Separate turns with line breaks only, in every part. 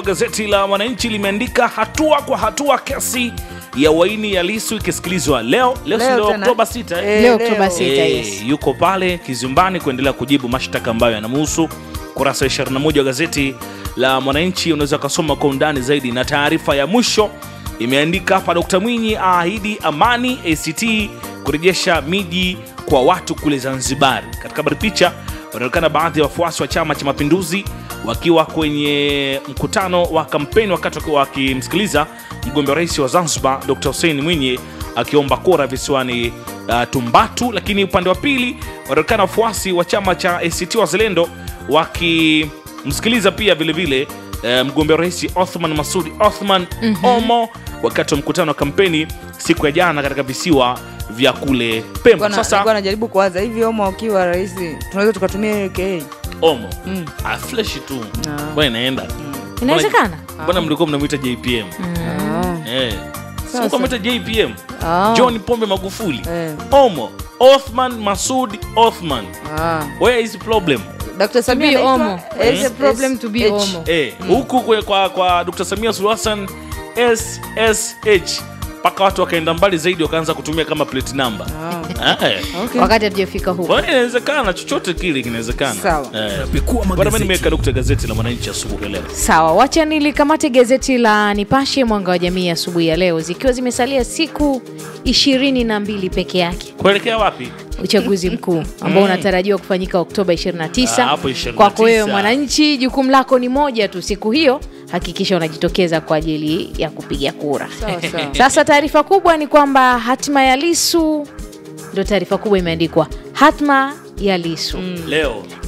Gazeti la Mwananchi limeandika hatua kwa hatua kesi ya uhaini ya Lissu ikisikilizwa leo. Leo ndio Oktoba 6.
Leo Oktoba 6, yes.
Yuko pale kizimbani kuendelea kujibu mashtaka ambayo yanamhusu. Kurasa 21 wa gazeti la Mwananchi unaweza kusoma kwa undani zaidi. Na taarifa ya mwisho imeandika hapa, Dr. Mwinyi aahidi amani ACT kurejesha miji kwa watu kule Zanzibar. Katika habari picha wanaonekana baadhi ya wafuasi wa Chama cha Mapinduzi wakiwa kwenye mkutano wa kampeni wakati wakimsikiliza mgombea rais wa Zanzibar Dr. Hussein Mwinyi akiomba kura visiwani Tumbatu. Lakini upande wa pili wanaonekana wafuasi wa chama cha ACT Wazalendo wakimsikiliza pia vile vile mgombea rais Othman Masudi Othman Omo wakati wa mkutano wa kampeni siku ya jana katika visiwa vya kule Pemba. Sasa
nilikuwa najaribu kuwaza hivi, Omo akiwa rais tunaweza tukatumia AK
Omo. Fresh tu. Bwana inaenda.
Inawezekana?
Bwana mlikuwa mnamuita JPM. Sio kama JPM. John Pombe Magufuli. Omo Othman Masudi Othman. Where is the problem?
Dr. Samia
Omo. It's a problem to be Omo.
Huku kwa Dr. Samia Suluhu Hassan SSH. Paka watu wakaenda mbali zaidi wakaanza kutumia kama plate number.
Okay.
Wakati hatujafika huko.
Kwa inawezekana chochote kile kinawezekana.
Sawa.
Bwana mimi nimeweka nukta gazeti la Mwananchi asubuhi leo.
Sawa, wacha nilikamate gazeti la Nipashe Mwanga wa Jamii asubuhi ya leo zikiwa zimesalia siku 22 peke yake.
Kuelekea wapi?
Uchaguzi mkuu ambao unatarajiwa kufanyika Oktoba 29.
29.
Kwako wewe mwananchi, jukumu lako ni moja tu siku hiyo, hakikisha unajitokeza kwa ajili ya kupiga kura.
Sawa sawa.
Sasa taarifa kubwa ni kwamba hatima ya Lissu, ndio taarifa kubwa imeandikwa. Hatma ya Lissu.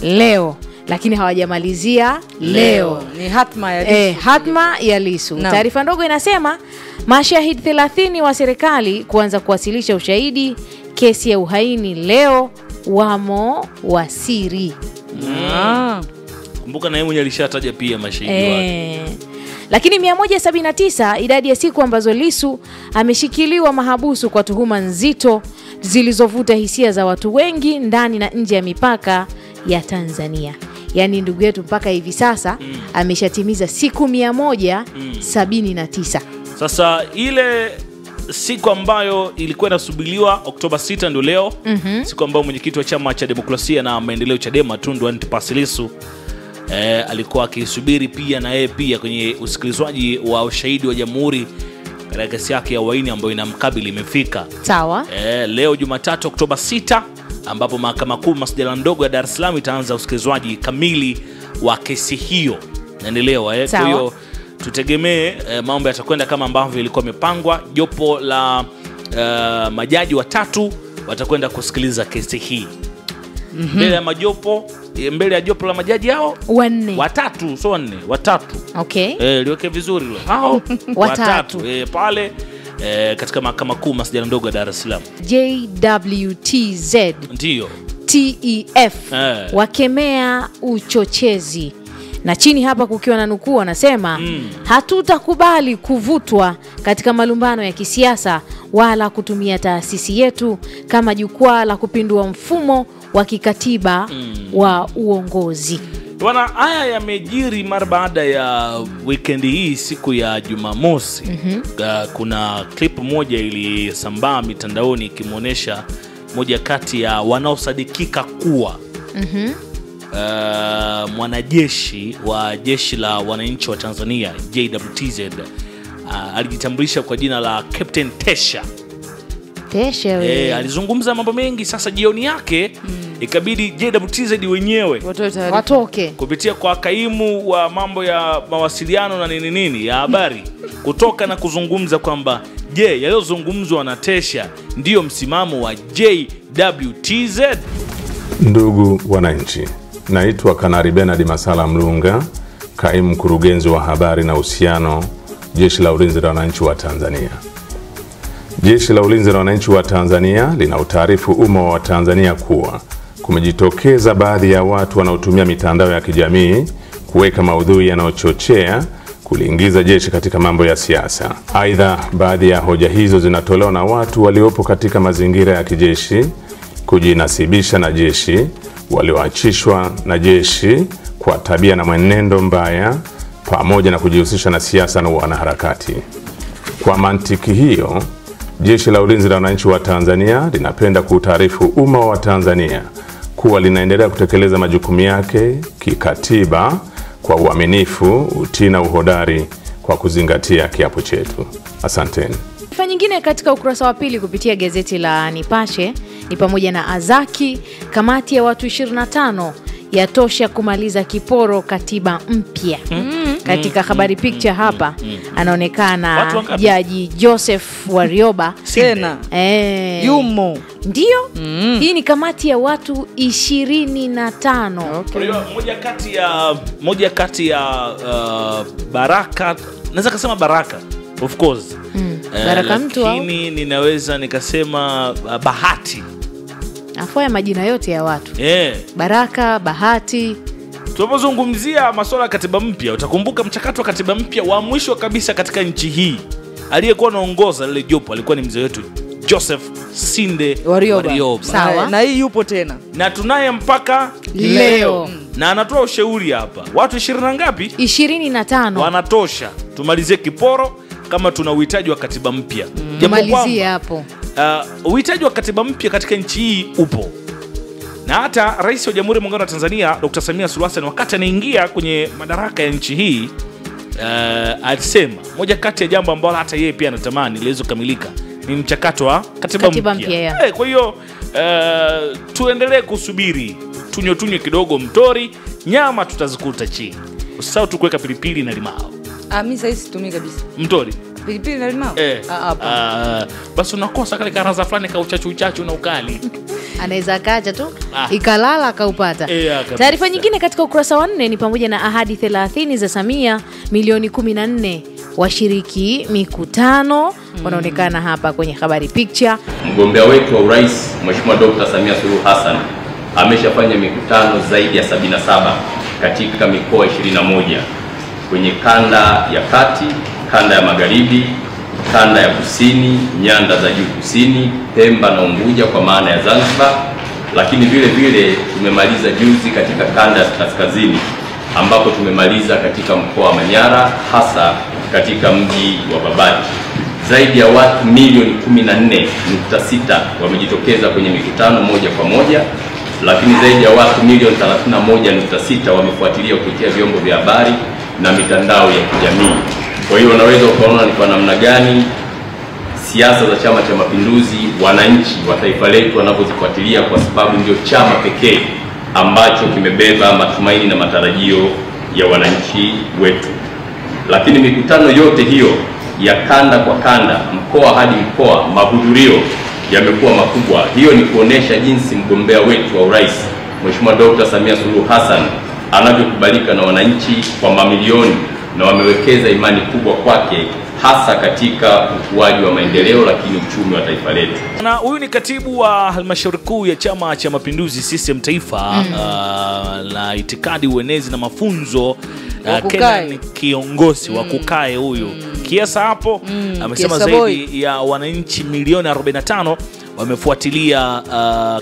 Leo. Lakini hawajamalizia leo.
Ni hatma ya Lissu.
Hatma ya Lissu. Taarifa ndogo inasema mashahidi 30 wa serikali kuanza kuwasilisha ushahidi kesi ya uhaini leo, wamo wasiri.
Kumbuka na yeye mwenyewe alishataja pia mashahidi wake.
Lakini 179 idadi ya siku ambazo Lissu ameshikiliwa mahabusu kwa tuhuma nzito zilizovuta hisia za watu wengi ndani na nje ya mipaka ya Tanzania. Yaani ndugu yetu mpaka hivi sasa ameshatimiza siku 179.
Sasa ile siku ambayo ilikuwa inasubiriwa Oktoba 6 ndio leo, siku ambayo mwenyekiti wa Chama cha Demokrasia na Maendeleo Chadema Tundu Antipas Lissu alikuwa akisubiri pia na yeye pia kwenye usikilizwaji wa ushahidi wa jamhuri katika kesi yake ya uhaini ambayo inamkabili imefika.
Sawa.
Leo Jumatatu Oktoba 6 ambapo Mahakama Kuu Masjala Ndogo ya Dar es Salaam itaanza usikilizwaji kamili wa kesi hiyo. Naendelewa kwa hiyo tutegemee mambo yatakwenda kama ambavyo ilikuwa imepangwa. Jopo la majaji watatu watakwenda kusikiliza kesi hii. Mbele ya majopo, mbele ya jopo la majaji hao
wanne.
Watatu, sio wanne, watatu.
Okay.
Liweke vizuri hilo. Hao watatu. Pale katika Mahakama Kuu Masjala Ndogo ya Dar es Salaam.
JWTZ.
Ndio.
TEF wakemea uchochezi. Na chini hapa kukiwa na nukuu anasema hatutakubali kuvutwa katika malumbano ya kisiasa wala kutumia taasisi yetu kama jukwaa la kupindua mfumo wa kikatiba wa uongozi.
Bwana, haya yamejiri mara baada ya weekend hii siku ya Jumamosi. Kuna clip moja ilisambaa mitandaoni ikimuonesha moja kati ya wanaosadikika kuwa mwanajeshi wa Jeshi la Wananchi wa Tanzania JWTZ, alijitambulisha kwa jina la Captain Tesha.
Tesha wewe.
Alizungumza mambo mengi. Sasa jioni yake ikabidi JWTZ wenyewe
watoke
kupitia kwa kaimu wa mambo ya mawasiliano na nini nini ya habari kutoka na kuzungumza kwamba je, yaliyozungumzwa na Tesha ndiyo msimamo wa JWTZ?
Ndugu wananchi, naitwa Kanari Bernard Masala Mlunga, kaimu mkurugenzi wa habari na uhusiano, Jeshi la Ulinzi la Wananchi wa Tanzania. Jeshi la Ulinzi la Wananchi wa Tanzania lina utaarifu umma wa Tanzania kuwa kumejitokeza baadhi ya watu wanaotumia mitandao ya kijamii kuweka maudhui yanayochochea kuliingiza jeshi katika mambo ya siasa. Aidha, baadhi ya hoja hizo zinatolewa na watu waliopo katika mazingira ya kijeshi, kujinasibisha na jeshi, walioachishwa na jeshi kwa tabia na mwenendo mbaya pamoja na kujihusisha na siasa na wanaharakati. Kwa mantiki hiyo, Jeshi la Ulinzi la Wananchi wa Tanzania linapenda kuutaarifu umma wa Tanzania kuwa linaendelea kutekeleza majukumu yake kikatiba kwa uaminifu, utii na uhodari kwa kuzingatia kiapo chetu. Asanteni.
Taarifa nyingine katika ukurasa wa pili kupitia gazeti la Nipashe ni pamoja na Azaki, kamati ya watu 25 yatosha kumaliza kiporo katiba mpya. Katika habari picture hapa anaonekana Jaji Joseph Warioba
tena yumo.
Ndio. Hii ni kamati ya watu 25.
Okay.
Moja kati ya baraka, naweza kusema baraka of course.
Baraka mtu au
lakini ninaweza nikasema bahati.
Afu ya majina yote ya watu. Baraka, bahati.
Tunapozungumzia masuala ya katiba mpya, utakumbuka mchakato wa katiba mpya wa mwisho kabisa katika nchi hii, aliyekuwa anaongoza lile jopo alikuwa ni mzee wetu Joseph Sinde Warioba.
Sawa.
Na hii yupo tena.
Na tunaye mpaka
leo.
Na anatoa ushauri hapa. Watu 20 na ngapi?
25.
Wanatosha. Tumalizie kiporo kama tuna uhitaji wa katiba mpya.
Tumalizie hapo.
Uhitaji wa katiba mpya katika nchi hii upo. Na hata Rais wa Jamhuri ya Muungano wa Tanzania Dr. Samia Suluhu Hassan wakati anaingia kwenye madaraka ya nchi hii, alisema moja kati ya jambo ambalo hata yeye pia anatamani liweze kukamilika ni mchakato wa katiba mpya. Kwa hiyo tuendelee kusubiri, tunywe kidogo mtori, nyama tutazikuta chini. Usisahau tu kuweka pilipili na limao.
Mimi sasa situmii kabisa.
Mtori.
Pilipili na limao?
Basi unakosa kale karaza fulani ka uchachu na ukali.
Anaweza kaja tu ikalala akaupata. Taarifa nyingine katika ukurasa wa 4 ni pamoja na ahadi 30 za Samia, milioni 14 washiriki mikutano wanaonekana hapa kwenye habari picture.
Mgombea wetu wa urais Mheshimiwa Dr. Samia Suluhu Hassan ameshafanya mikutano zaidi ya 77 katika mikoa 21 kwenye kanda ya kati, kanda ya magharibi, kanda ya kusini, nyanda za juu kusini, Pemba na Unguja kwa maana ya Zanzibar, lakini vile vile tumemaliza juzi katika kanda ya kaskazini ambapo tumemaliza katika mkoa wa Manyara, hasa katika mji wa Babati. Zaidi ya watu milioni 14.6 wamejitokeza kwenye mikutano moja kwa moja, lakini zaidi ya watu milioni 31.6 wamefuatilia kupitia vyombo vya habari na mitandao ya kijamii. Kwa hiyo unaweza ukaona ni kwa namna gani siasa za Chama cha Mapinduzi wananchi wa taifa letu wanavyozifuatilia, kwa sababu ndio chama pekee ambacho kimebeba matumaini na matarajio ya wananchi wetu. Lakini mikutano yote hiyo ya kanda kwa kanda, mkoa hadi mkoa, mahudhurio yamekuwa makubwa. Hiyo ni kuonesha jinsi mgombea wetu wa urais Mheshimiwa Dr. Samia Suluhu Hassan anavyokubalika na wananchi kwa mamilioni, na wamewekeza imani kubwa kwake, hasa katika ukuaji wa maendeleo lakini uchumi wa taifa letu.
Na huyu ni katibu wa halmashauri kuu ya Chama cha Mapinduzi CCM Taifa, la itikadi, uenezi na mafunzo, Kenan Kiongosi wa Kukae huyu. Kiasa hapo amesema zaidi ya wananchi milioni 45 wamefuatilia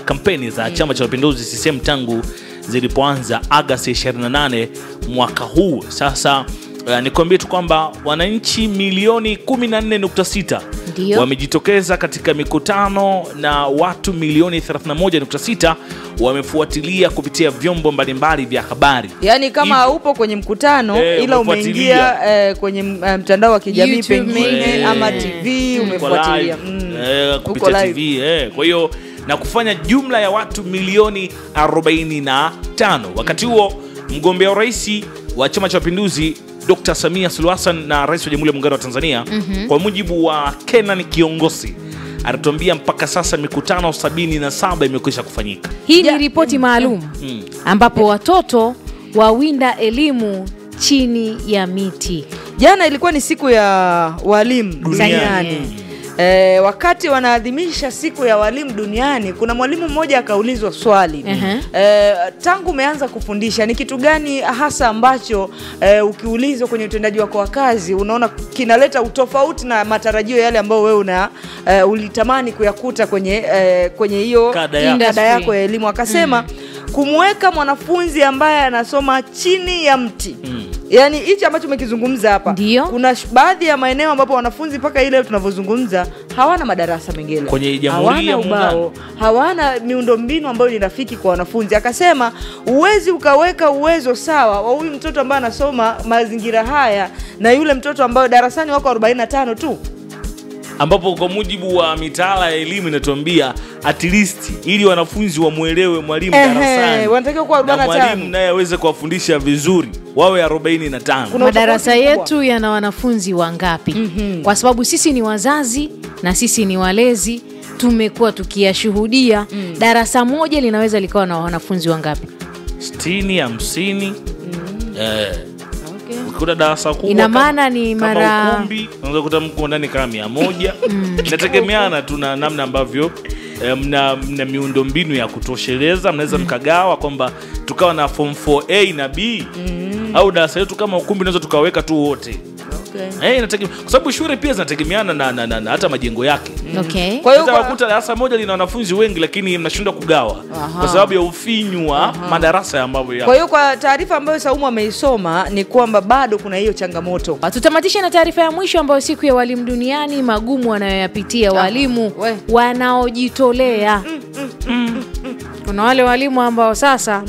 kampeni za Chama cha Mapinduzi CCM tangu zilipoanza Agosti 28 mwaka huu. Sasa nikwambie tu kwamba wananchi milioni 14.6 wamejitokeza katika mikutano na watu milioni 31.6 wamefuatilia kupitia vyombo mbalimbali vya habari.
Yaani kama upo kwenye mkutano ila umeingia kwenye mtandao wa kijamii pengine ama TV umefuatilia
kupitia TV. Kwa hiyo na kufanya jumla ya watu milioni 45. Wakati huo mgombea urais wa Chama cha Mapinduzi Dr. Samia Suluhu Hassan na Rais wa Jamhuri ya Muungano wa Tanzania, kwa mujibu wa Kenan Kiongosi, anatuambia mpaka sasa mikutano 77 imekwisha kufanyika.
Hii ni ripoti maalum ambapo watoto wawinda elimu chini ya miti.
Jana ilikuwa ni siku ya walimu duniani. Wakati wanaadhimisha siku ya walimu duniani, kuna mwalimu mmoja akaulizwa swali. Tangu umeanza kufundisha ni kitu gani hasa ambacho ukiulizwa kwenye utendaji wako wa kazi unaona kinaleta utofauti na matarajio yale ambayo wewe una ulitamani kuyakuta kwenye kwenye hiyo kada yako ya elimu? Akasema kumweka mwanafunzi ambaye anasoma chini ya mti Yaani hichi ambacho umekizungumza hapa, kuna baadhi ya maeneo ambapo wanafunzi mpaka ile tunavyozungumza hawana madarasa mengine.
Kwenye Jamhuri ya Muungano
hawana miundombinu ambayo ni rafiki kwa wanafunzi. Akasema uwezi ukaweka uwezo sawa wa huyu mtoto ambaye anasoma mazingira haya na yule mtoto ambaye darasani wako 45 tu.
Ambapo kwa mujibu wa mitaala ya elimu inatuambia at least ili wanafunzi wamuelewe mwalimu darasani,
wanatakiwa kuwa 45.
Mwalimu naye aweze kuwafundisha vizuri wawe 45.
Madarasa yetu yana wanafunzi wangapi? Kwa sababu sisi ni wazazi na sisi ni walezi, tumekuwa tukiyashuhudia. Darasa moja linaweza likawa na wanafunzi wangapi?
60, 50. Okay. Kuna darasa kubwa.
Ina maana ni mara
ukumbi, unaweza kukuta mko ndani kama 100. Inategemeana tu na namna ambavyo mna miundombinu ya kutosheleza, mnaweza mkagawa kwamba tukawa na form 4A na B. Au darasa letu kama ukumbi unaweza tukaweka tu wote. Okay. Inategemea kwa sababu shule pia zinategemeana na hata majengo yake.
Okay.
Kwa hiyo unakuta darasa moja lina wanafunzi wengi lakini mnashindwa kugawa kwa sababu ya ufinyu wa madarasa ambayo yapo.
Kwa hiyo kwa taarifa ambayo Saumu ameisoma ni kwamba bado kuna hiyo changamoto.
Tutamatisha na taarifa ya mwisho ambayo siku ya walimu duniani, magumu wanayoyapitia walimu wanaojitolea. Kuna wale walimu ambao sasa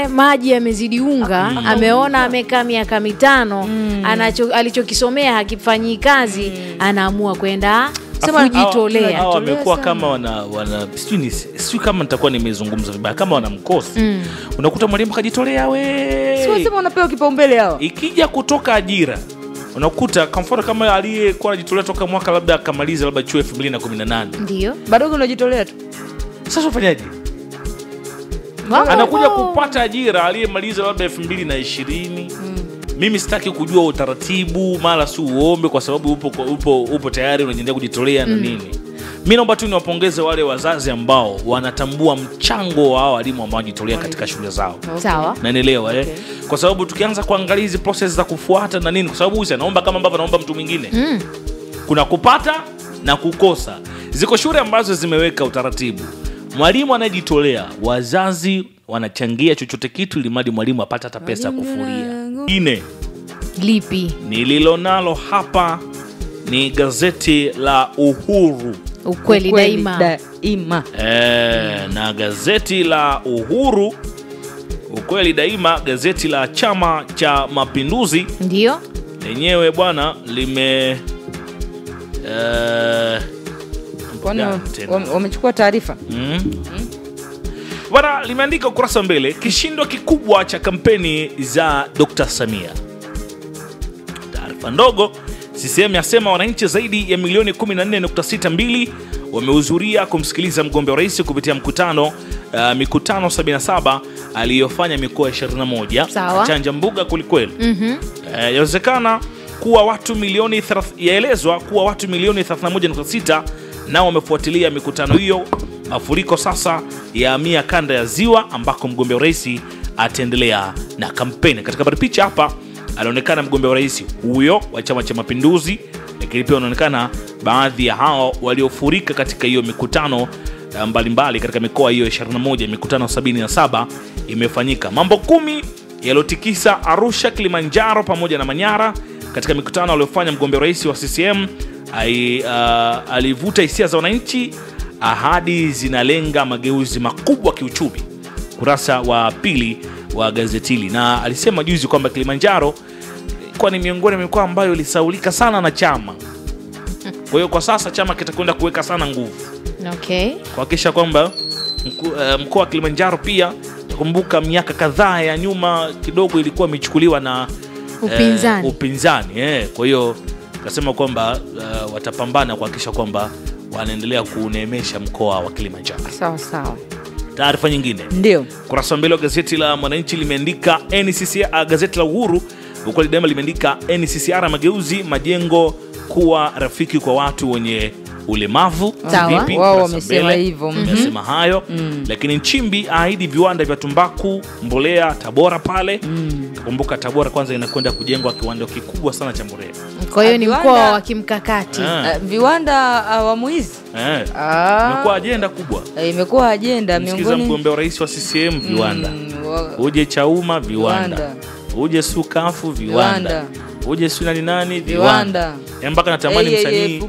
maji yamezidi unga, ameona amekaa miaka 5, alichokisomea hakifanyi kazi, anaamua kwenda kujitolea.
Hao wamekuwa kama wana sijui kama nitakuwa nimezungumza vibaya, kama wana mkosi. Unakuta mwalimu kajitolea we.
Sio sema unapewa kipaumbele hao.
Ikija kutoka ajira unakuta kwa mfano kama aliyekuwa anajitolea toka mwaka labda akamaliza labda chuo 2018.
Ndio.
Bado unajitolea tu.
Sasa ufanyaje? Anakuja kupata ajira aliyemaliza labda 2020. Mimi sitaki kujua utaratibu mara si uombe kwa sababu upo tayari unajiandaa kujitolea na nini. Mimi naomba tu niwapongeze wale wazazi ambao wanatambua mchango wa walimu ambao wanajitolea katika shule zao.
Sawa.
Na nielewa Kwa sababu tukianza kuangalia hizi process za kufuata na nini, kwa sababu huyu anaomba kama ambavyo anaomba mtu mwingine. Kuna kupata na kukosa. Ziko shule ambazo zimeweka utaratibu. Mwalimu anajitolea, wazazi wanachangia chochote kitu ili mradi mwalimu apate hata pesa kufulia. Ine
lipi
nililonalo hapa ni gazeti la Uhuru.
Ukweli daima.
Na gazeti la Uhuru Ukweli Daima, gazeti la Chama cha Mapinduzi.
Ndio.
Lenyewe bwana lime
wamechukua taarifa.
Bwana limeandika ukurasa mbele, kishindo kikubwa cha kampeni za Dr. Samia. Taarifa ndogo, CCM yasema wananchi zaidi ya milioni 14.62 wamehudhuria kumsikiliza mgombea rais kupitia mkutano mikutano 77 aliyofanya mikoa 21. Chanja mbuga kulikweli. Yawezekana kuwa watu milioni yaelezwa kuwa watu milioni 31.6 nao wamefuatilia mikutano hiyo. Mafuriko sasa yahamia kanda ya Ziwa ambako mgombea rais ataendelea na kampeni. Katika habari picha hapa alionekana mgombea rais huyo wa Chama cha Mapinduzi, lakini pia wanaonekana baadhi ya hao waliofurika katika hiyo mikutano mbalimbali katika mikoa hiyo 21. Mikutano 77 imefanyika. Mambo 10 yaliyotikisa Arusha, Kilimanjaro pamoja na Manyara katika mikutano aliyofanya mgombea rais wa CCM alivuta hisia za wananchi. Ahadi zinalenga mageuzi makubwa kiuchumi. Kurasa wa pili wa gazeti hili. Na alisema juzi kwamba Kilimanjaro kwa ni miongoni mwa mikoa ambayo ilisaulika sana na chama. Kwa hiyo kwa sasa chama kitakwenda kuweka sana nguvu.
Okay.
Kuhakikisha kwamba mkoa wa Kilimanjaro pia, kumbuka miaka kadhaa ya nyuma kidogo ilikuwa imechukuliwa na upinzani. Kwa hiyo akasema kwamba watapambana kuhakikisha kwamba wanaendelea kuuneemesha mkoa wa Kilimanjaro.
Sawa sawa.
Taarifa nyingine.
Ndio.
Kurasa mbele wa gazeti la Mwananchi limeandika NCCR, gazeti la Uhuru Ukweli Daima limeandika NCCR mageuzi majengo kuwa rafiki kwa watu wenye ulemavu.
Sawa.
Wao wamesema hivyo.
Wamesema hayo. Lakini Nchimbi ahidi viwanda vya tumbaku, mbolea Tabora pale. Kumbuka Tabora kwanza inakwenda kujengwa kiwanda kikubwa sana cha mbolea.
Kwa hiyo ni mkoa wa kimkakati.
Viwanda awamu hizi.
Imekuwa ajenda kubwa.
Imekuwa ajenda miongoni.
Msikiza mgombea rais wa CCM viwanda. Uje Chauma viwanda. Uje sukafu viwanda. Uje su nani viwanda. Yaani mpaka natamani msanii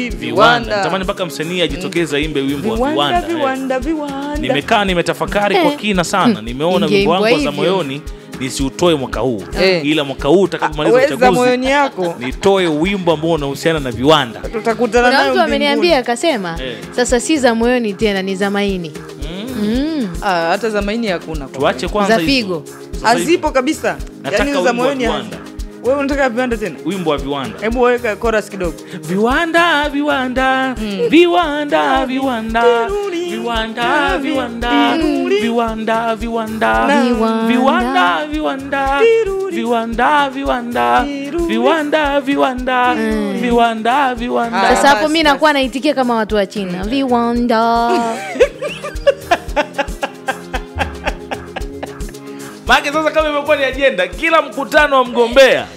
viwanda. Natamani mpaka msanii ajitokeze aimbe wimbo wa viwanda.
Viwanda viwanda.
Nimekaa nimetafakari kwa kina sana. Nimeona wimbo wangu za moyoni nisiutoe mwaka huu. Ila mwaka huu utakapomaliza uchaguzi
moyoni yako
nitoe wimbo ambao unahusiana na viwanda.
Tutakutana nayo.
Mtu ameniambia akasema sasa si za moyoni tena ni za maini.
Hata za maini hakuna.
Tuache kwanza
za figo.
Hazipo kabisa. Yaani za moyoni. Wewe unataka viwanda tena?
Wimbo wa viwanda.
Hebu weka chorus kidogo.
Viwanda, viwanda, viwanda, viwanda, viwanda, viwanda, viwanda, viwanda, viwanda, viwanda, viwanda, viwanda, viwanda, viwanda, viwanda, viwanda.
Sasa hapo mimi nakuwa naitikia kama watu wa China. Viwanda.
Maana sasa kama imekuwa ni agenda kila mkutano wa mgombea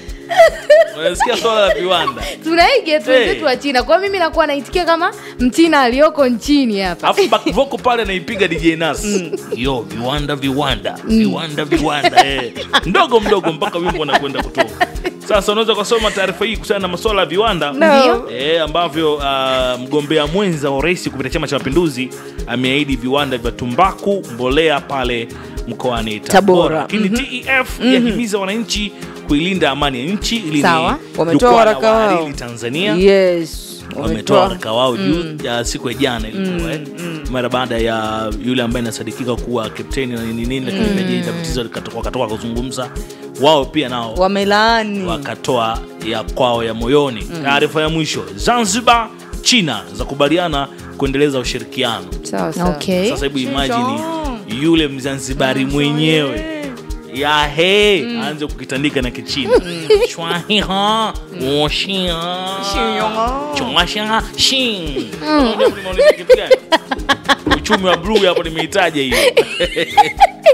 unasikia swala la viwanda.
Tunaige tu wenzetu wa China. Kwa mimi nakuwa naitikia kama Mchina aliyoko nchini hapa.
Alafu back vocal pale anaipiga DJ Nas. Yo viwanda viwanda, viwanda viwanda. Mdogo mdogo mpaka wimbo unakwenda kutoka. Sasa unaweza kusoma taarifa hii kuhusiana na masuala ya viwanda. Ambavyo mgombea mwenza wa rais kupitia Chama cha Mapinduzi ameahidi viwanda vya tumbaku, mbolea pale mkoani Tabora. Lakini TEF yahimiza wananchi kuilinda amani ya nchi ili
wametoa waraka wao
Tanzania.
Yes,
wametoa waraka wao juu ya siku ya jana ilikuwa mara baada ya yule ambaye anasadikika kuwa kapteni na nini nini, lakini tatizo likatoka kuzungumza wao pia nao
wamelaani
wakatoa ya kwao ya moyoni. Taarifa ya mwisho, Zanzibar China za kubaliana kuendeleza ushirikiano.
Sawa sawa.
Okay.
Sasa hebu imagine yule Mzanzibari mwenyewe ya he aanze kukitandika na Kichina. Chwahiha, woshia, chwasha, shin. Uchumi wa blue hapo nimeitaja hiyo.